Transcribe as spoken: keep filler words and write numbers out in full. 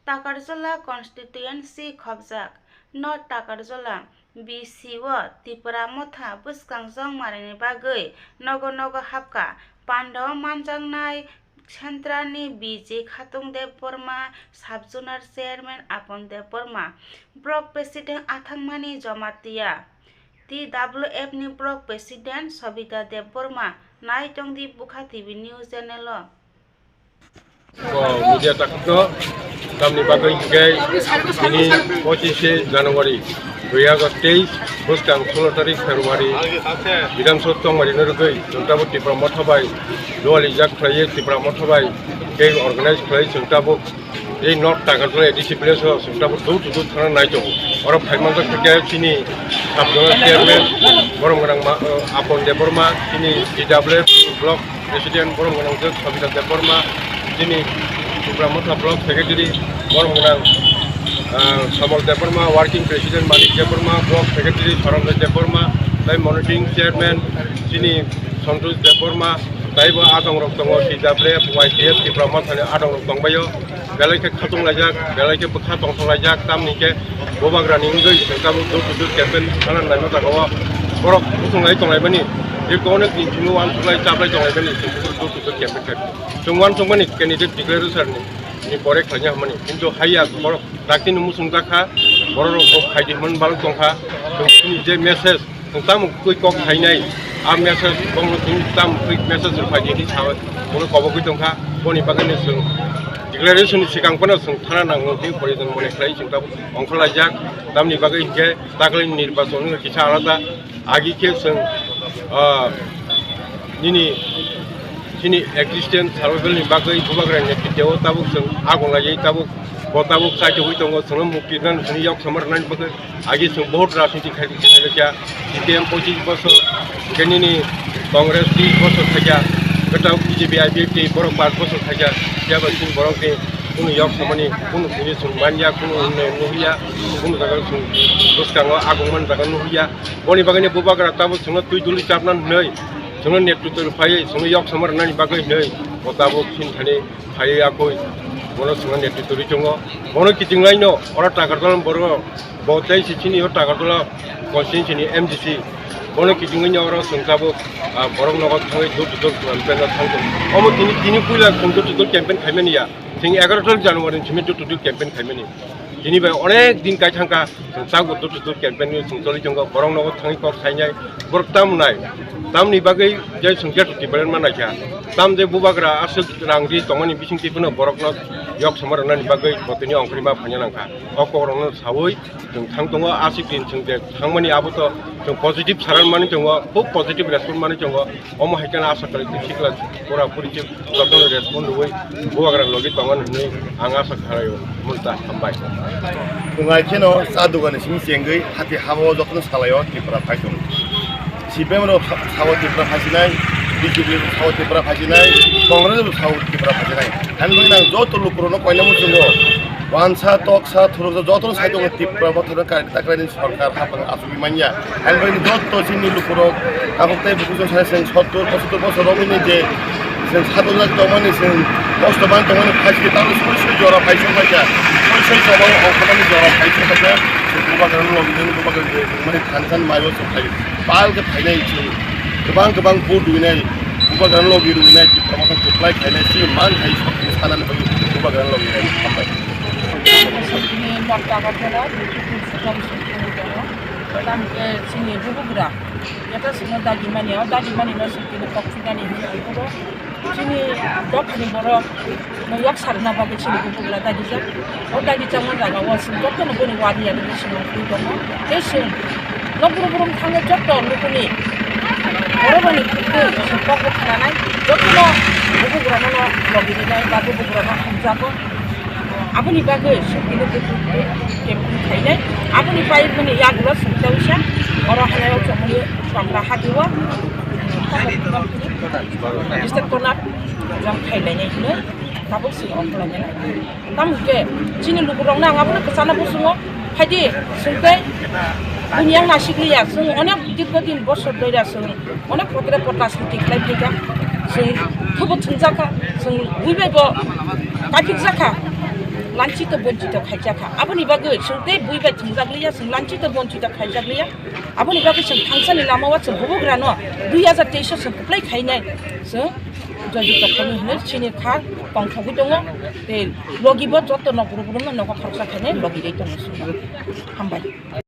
Takarjala constituency khobjak North Takarjala B C o Tipra Motha bwskang jongmarini bagwi nogo nogo hapkha. Pandao manjaknai Central ni B J Khatung Debbarma, Sub Zonal Chairman Apon Debbarma, Block President Athangmani Jamatia, T W F ni Block President Sobita Debbarma. Naitongdi Bukha T V News Channel o. Media takhukno tamni bagwi hwnkhe tini pochishe January dui hazar teis bwskang solo tarik February Bidhan Sabha tongmani rwgwi chwng tabuk Tipra Motha bai dualijak khlaiwi Tipra Motha bai tei organize khlaiwi chwng tabuk tei North Takarjala A D C village o chwng tabuk door to door thangna nai tongo. Oro phaimanjak khe chini sub zonal chairman borom gwnang ma-, Apon Debbarma, chini T W F block President borom gwnang jwk Sabita Debbarma, chini Tipra Motha Block Secretary borom gwnang, ah, Samol Debbarma, Working President Manik Debbarma, Block Secretary Saranjoy Debbarma, tei Monitoring Chairman chini Santosh Debbarma, tei bo adongrok tongo, T W F, Y T F, Tipra Mothani adongrok tongbaio. Belai khe khatung laijak, belai khe bwkha tongthok laijak, tamni khe bubagrani wngwi chwng tabuk door to door campaign thangna naima jagao borok muchunglai tonglaimani, je kono tin chini uansuk lai chap lai tonglaimani, chwng tabuk door to door campaign khai. Chwng uansukmani candidate declaration ni, ni pore khlaina hamani, kintu haiya borok dakti ni muchungjak kha, borok rok bo phaidi hwnmani balok tongkha, chwng chini je message Chwng tamo kwrwi kok khainai, a message bongno chwng tamo kwrwi message rwphai di hinwi sa, bono kobogwi tongkha. Boni bagwino chwng declaration ni swkang phano chwng thana nango, tei proyojon mone khlai chwng tabuk ongkhorlaijak. Tamni bagwi hinkhe taklini nirbachon wngkha kisa alada. Agi khe chwng, ah, nini, chini existence survival ni bagwi bubagrani netrito tabuk chwng agon laiwi tabuk bo tabuk chaichogwi tongo, chwngno mukti rwnani chwngno yok samar rwnani bagwi. Agi chwng bohut rajniti khai, khai kha, C P M pochis bosor, hwnkhe nini Congress tris bosor khaikha, hwnkhe tabuk B J P I P F T borok panch bosor khaikha, phiya bai chwng borok ni kunu yok samani, kunu simi chwng manya, kunu unnayon nuhya, kunu jaga chwng bwskango agongmani jaga nuhya. Boni bagwino bubagra tabuk chwngno twi duli chapna hwnwi, chwngno netrito rwphaiwi, chwngno yok sama rwnani bagwi hwnwi, bo tabuk chini thani phaiwi akui bono chwngno netrito rwi tongo. Bono kiching laino oro Takarjala borok bo tei se chini o Takarjala constituency ni M D C. Bono kiching laino oro chwng tabuk, ah, borok nogo thangwi door to door campaign o thang tongo. Omo tini, tini puila chwng door to door campaign khaimani ya. Chwng egaroh tarik January ni simi door to door campaign khaimani. Tini bai onek din kai thangkha. Chwng tabuk door to door campaign ni chwng choli tongo, borok nogo thangwi kok sainai, borok tam nai, tamni bagwi je chwng gate development ma naikha, tam je bubagra aswk rang ri tongmani bisingtwi phano borokno yok sama rwnani bagwi bo tini ongkhorwi ma phaina nangkha. O kokrokno sawi chwng thang tongo, aswk din chwng je thangmani abo to chwng positive saran mani tongo, khub positive response mani tongo. Omo hai kheno asa khlai twi sikla pura puri khe jotono respond rwui bubagra logi tongo hinwi ang asa khlaio. Mungsa hambai. Tungai kheno cha dugani simi chengwi hati habo jotono salaio Tripura phai tongo. C P M rok sa-, sao Tripura phaisinai, B J P rok sao Tripura phaisinai, Congress rok sao Tripura phaisinai. Hani bagwi nang joto lukurokno koina muchungo wansa, toksa, thuruksa jotono sai tongo Tripura bothorno kari takraini sorkar hapang asugwi manya. Ani bagwi joto chini lukurok tabuk tei bukuchung sai chwng sottur, pochattur bosor romwi ni je chwng sadojak tongmani, chwng kosto man tongmani, phaisiki tamo soi soi jora phaisok phaikha, soi soi jora ongkhormani jora phaisok phaikha, chwng bubagrano logi nini bubagra je tongmani thansa ni maio chwng phai pal khe phainai chwng kwbang kwbang vote rwinai, bubagrano logi rwinai, tamo khe kwplai khainai, chini man hai sok sanani bagwi bubagrano logi rwinai. Hambai. Bini North Agartala, Bipul Sukhram Sukhram Doro. Tamo khe chini bubagra. Yato sino dagi mani, o dagi mani no sino kok chugani hinwi angkoro. Chini dophani borok no yak sarna bagwi chini bubagra dagi jak. O dagi jakma jaga o sino jotono boni wadi yadi sino twi tongo. Tei sino no burum burum thangwi joto nukuni borok rokni kok bo khnanai. Jotono bubagra no logi rinai ba bubagra no hamjago. Aboni bagwi sukino khe campaign khainai. Aboni pai mani yagulo sukta wisa oro halai o chomoni pamla hati o. Mister Konar jam khailai nai hino tabuk sing o khlai nai. Tamo khe chini lukurok nang abono kwchana busungo phaidi sungtei bunyang nasikliya sung onek dirgo din bosor doira sung. Onek potre pot rajniti khlai phaikha, chwng thubo thwngjakha, chwng buibai bo kaphikjakha. lanchito bonchito khaijakha. Aboni bagwi chwng tei bui bai thwngjakliya, chwng lanchito bonchito khaijakliya. Aboni bagwi chwng thangsani lamao chwng bubagrano dui hazar teis o chwng kwplai khainai chwng joyjukta khainai hinwi chini kha tongthogwi tongo. Tei logibo joto nok rwrwno nogo khoroksa khainai logi rwi tongo chwng. Hambai.